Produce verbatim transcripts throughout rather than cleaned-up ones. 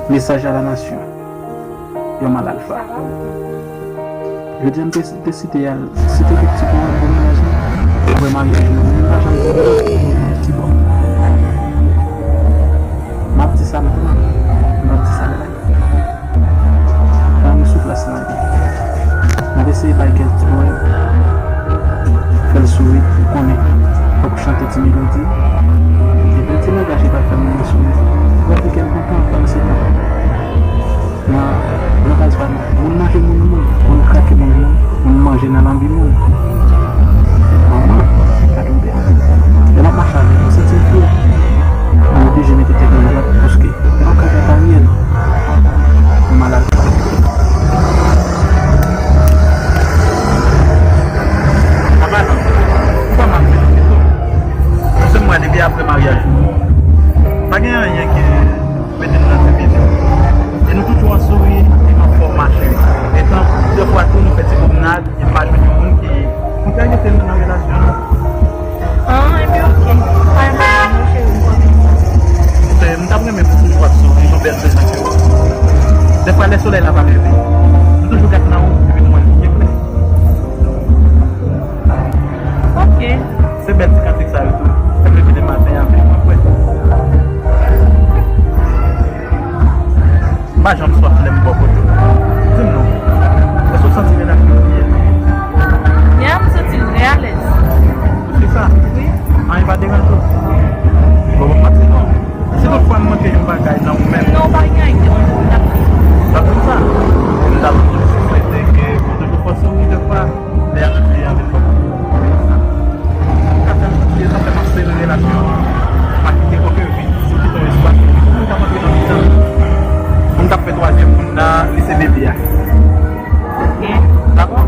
Mesaj a la nasyon. Yon mal alfa. Jodi a m te deside al site kèk ti pawòl pou mennaj mwen. Apre maryaj nou, nou pa janm gen ti bon. M ap di sa m pran, m ap di sa m bay. Fanmi sou plas la, n ap eseye bay kèk ti pawòl, fè l souri, ou konnen, fòk ou chante ti melodi. Epi ti langaj li pa fè moun souri. Ou wè fi kè l kontan pandan se tan. Nan langaj pa nou, moun manje moun moun, moun krake moun moun, moun manje nan lanbi moun. Manman, gade yon bèl. Lè m ap mache avè l, m santi m fyè. M oblije mete tèt mwen dwat paske m pa ka gad aryèl. Mwen malad. Apa non, ou pa mal mete tèt ou. Paske m wè depi apre maryaj nou, pa gen anyen ki mete nou nan divize. E nou toujou an souri, e nou fò mache. E tan, de fwa tou, nou fè ti pwomnad, e pa jwenn yon moun ki, ki ka rete nou nan relasyon nou. Ah, epi ok. Pa yon pwoblèm, non, cheri, m kontan. Se, m t ap renmen pou toujou ap souri, yon bèl prezans yo. De fwa, lè solèy la pa leve, m toujou gad nan ou, epi m wè l byen klè. Ok. Se bèl ti kantik sa yo tou. Fè m leve de maten an, vin mwen kwè. M pa janm swaf lè m bò kote w. Di m non. Èske w santi mennaj mwen byen? Ya, m santi l trè alèz. Se sa? Wi. Anyen pa deranje w? Bon, bon, m ap di non. Si toutfwa m manke yon bagay nan ou menm. Non, pa gen anyen ki deranje m, m t ap di. W ap di m sa? M t ap swete ke ou toujou fò souri de fwa. Lè a rive an vin fò. Sa fè m, sa fè m ap sere relasyon an. M pa kite okenn vid. Si w kite yon espas pou moun k ap antre nan vid lan, moun k ap fè twazyèm moun nan, li se bebe a. Ok. Dakò?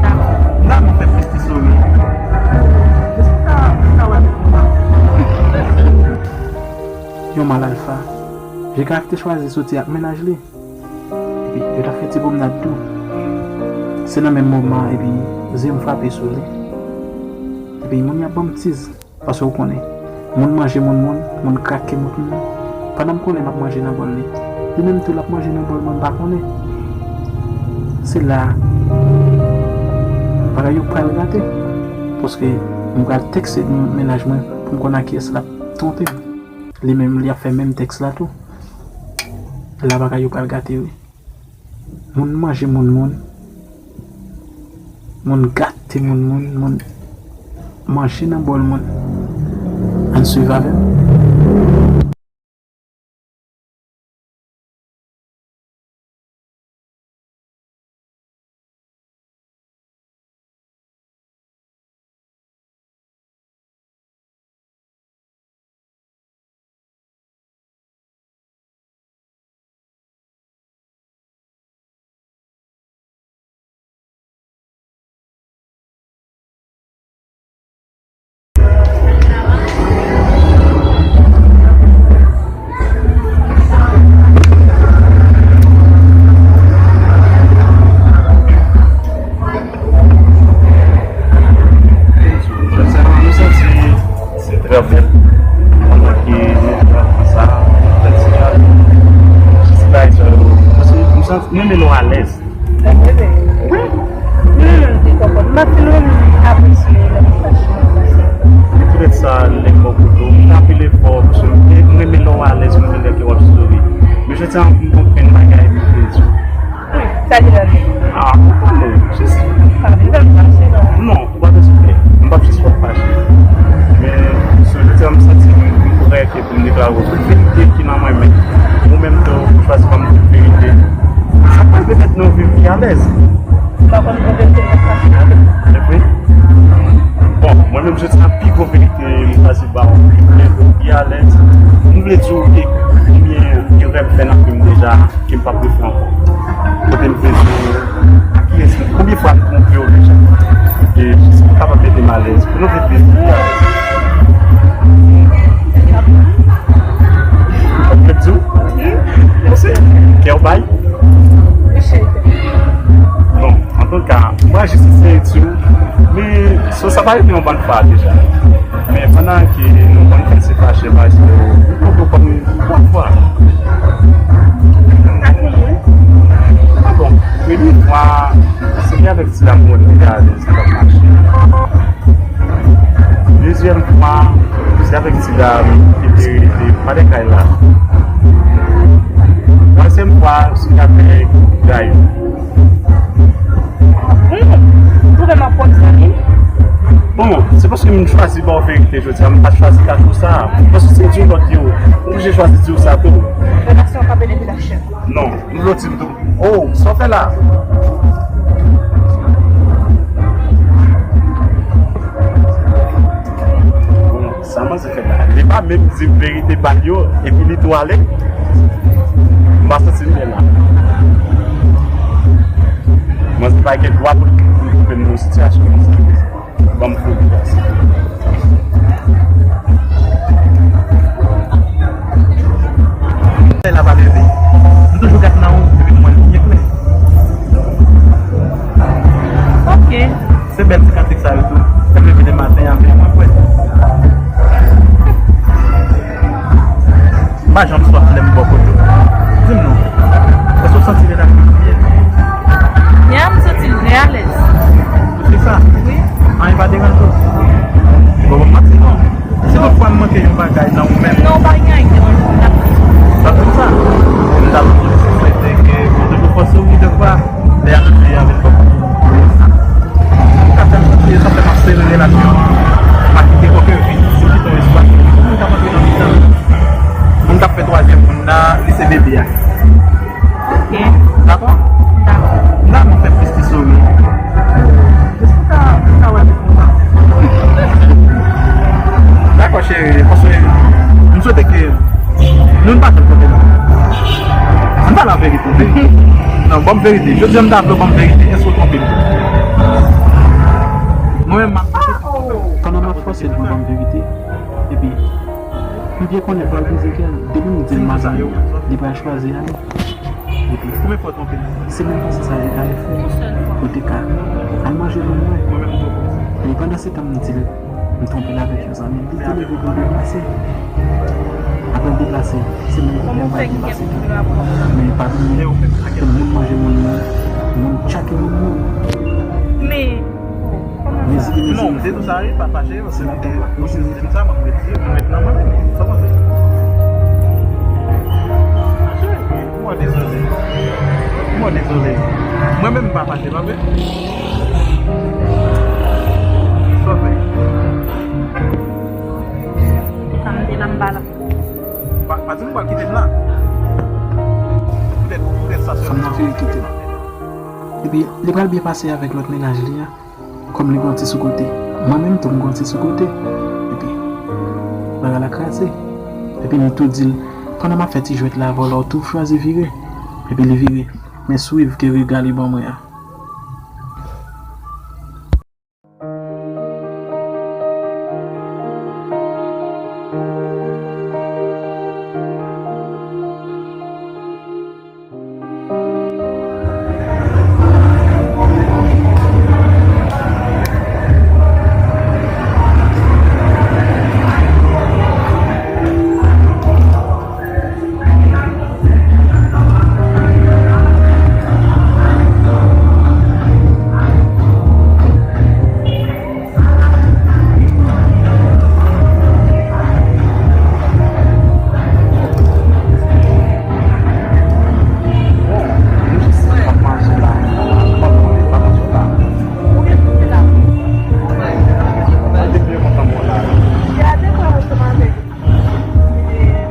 Dakò. M ta renmen fè plis ti souri. Èske w ka, w ka wè m konsa? Yon mal alfa. Jekaf te chwazi soti ak mennaj li. Epi, yo t ap fè ti pwomnad tou. Se nan menm moman, epi, zye m frape sou li. Epi, moun yo ap ban m tiz. Paske ou konnen, moun manje moun moun, moun krake moun moun. Pandan m konnen m ap manje nan bòl li, li menm tou l ap manje nan bòl mwen, m pa konnen. Se la, bagay yo pral gate. Paske m pral tekste mennaj mwen pou m konn a kiyès l ap twonpe m. Li menm, li ap fè menm tèks la tou. La bagay yo pral gate wi. Moun manje moun moun. Moun gate moun moun. Moun manje nan bòl moun. Ann swiv avè m. Se trè bèl. Pandan ke nou ap pran sa, fè ti jan, jis bay sa yo. Paske m santi, m renmen lè w alèz. Mwen renmen. Wi. Mwen renmen l pi konpòt. M pa fin renmen apresye lè m fache. Poutèt sa, lè m bò kote w, m fè anpil efò, paske m renmen lè w alèz, m renmen lè ke w ap souri. Men jodi a, m konprann bagay pou plezi. Sa ki nan li? Ah, m pa konnen, jis. Pa vin fè m fache, non. Non, ou pa bezwen pè. M p ap jis fè w fache. Men, sou jodi a, m santi m, m prè ke pou m deklare w tout verite ki nan mwen, men ou menm tou, ou chwazi ban m tout verite. Sa pral pèmèt nou viv pi alèz. M pa konn pou verite m ap fache avè w. Epi, bon, mwen menm, jodi a, pi gwo verite m chwazi ba w, m vle w pi alèz. M vle di w ke konbyen erè m fè nan vi m deja, ke m p ap refè ankò. Kote m vle di w, a kiyès m, konbyen fwa m twonpe w deja. E jis pou w kapab mete m alèz. Pou nou viv byen, pi alèz. Sa m vle di w? Kè w bay? Bon, antouka, mwen jis eseye di w. Men, so sa pa rive yon bann fwa deja. Men pandan ke nou konn fè se fache, fache, nou konn konn twa fwa. Avèk ti dam ki te rete pa de kay la. Twazyèm fwa, si n ap fè gay. Hmm, ou twouve m ap wont zanmi m? Bon, se paske m chwazi ba w verite jodi a, m pa chwazi kache w sa. Paske si m di w lòt yo, m oblije chwazi di w sa tou. Relasyon pa bene pou lachè. Non, m vle w di m tou. Oh, sa w fè la? Bon, sa manzè fè la? Li pa menm di m verite pa l yo, epi li tou ale. M pa santi m byen la. Manzè pa gen dwa pou l, pou l twouve m nan yon sitiyasyon konsa. Ban m fon pi bas. Lè la pa leve. M toujou gad nan ou, epi m wè l byen klè. Ok. Se bèl ti kantik sa yo tou. Fè m leve de maten a, men mwen kwè. M pa janm swaf lè m bò kote w. Di m non, èske w santi relasyon an byen? Ya, m santi l trè alèz. Se sa? Wi. Anyen pa deranje w? Bon, bon, m ap di non. Si toutfwa m manke yon bagay nan ou menm. Non, pa gen anyen ki deranje m, m t ap di. Sa konn sa? M t ap swete ke Bondye pou fòse w wi de fwa. Lè y ap touche avèk kòb pou sa. Sa fè m, sa fè m ap sere relasyon an. M pa kite okenn vid. Si m kite yon espas pou moun k ap antre nan mitan. Moun k ap fè twazyèm moun nan, li se bebe a. Ok. Dakò? Dakò. M ta renmen fè plis ki souri. Èske w ka, w ka wè m konsa? Dakò, cheri, paske m swete ke Nou, n pa janm twonpe non. Ann pale an verite, non. Non, ban m verite. Jodi a, m ta vle w ban m verite. Èske w twonpe m? Mwen menm, m ap fòse. Pandan m ap fòse l pou l ban m verite, epi m byen konnen pral brize kè l. Depi m di l m ap ale, li pral chwazi ale. Epi, konbyen fwa w twonpe m? Se menm panse sa li ta refè. Yon sèl fwa. Ou te ka al manje lòt mwen. Mwen menm, m twonpe w. Men pandan se tan, m di l, M twonpe l avèk yon zanmi m. Li te leve pou l deplase. Apre l deplase, se menm kote a m pral deplase tou. Men pa bliye, ke moun manje moun moun, moun tchake moun moun. Men, mezi ki mezi. Non, m te di w sa wi, pa fache, paske m te, ou sezi m sa, mwen m retire, mwen met nan mwen menm. Sa w panse? Mwen dezole. Mwen dezole. Mwen menm m pa fache, pa vre? Sa w fè? Sa m te la m pa la. Pa, pa di m pral kite m la. Poutèt, poutèt sa sèlman. Fanm nan vire kite l. Epi, li pral byen pase avèk lòt mennaj li a. Kòm li gon ti sou kote. Mwen menm tou m gon ti sou kote. Epi, bagay la kraze. Epi m tou di l, pandan m ap fè ti jwèt la avè w la, w tou chwazi vire. Epi li vire. Men swiv ke rega li ban mwen an.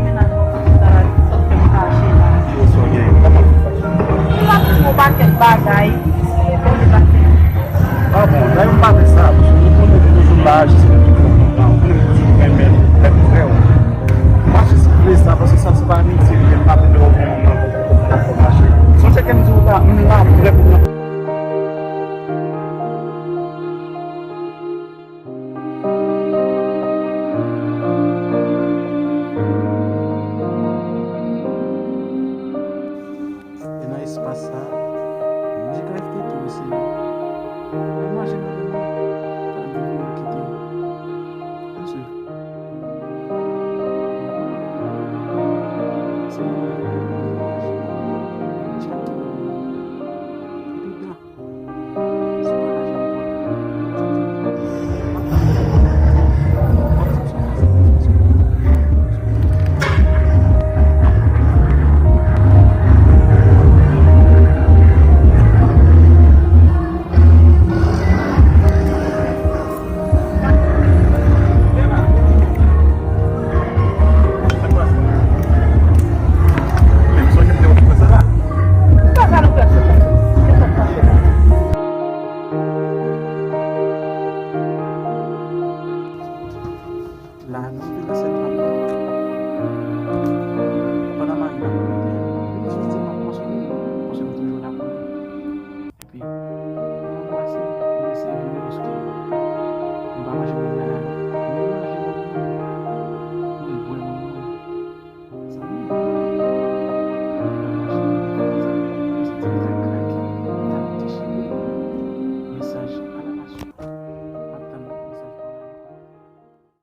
Mennaj mwen konn sa la, sa fè m fache la. Ki rezon gen? Kòman w fache? Li t ap di m yon pakèt bagay, se bon li pa fè. Ah bon, dayè m pa vle sa, paske nou konnen nou toujou la, jis pou nou kontan, ou konnen m toujou renmen lè m frè w. M pa jis vle sa, paske sa se pa amitye li ye, m pa vle wè w kòm yon moun nan fò mache. Sonje ke m di w la, m la, m prè pou mwen. E nan espas sa, mizik la te tou eseye. Mwen manje madanm mwen, pandan m te vini kite. Mesye. Se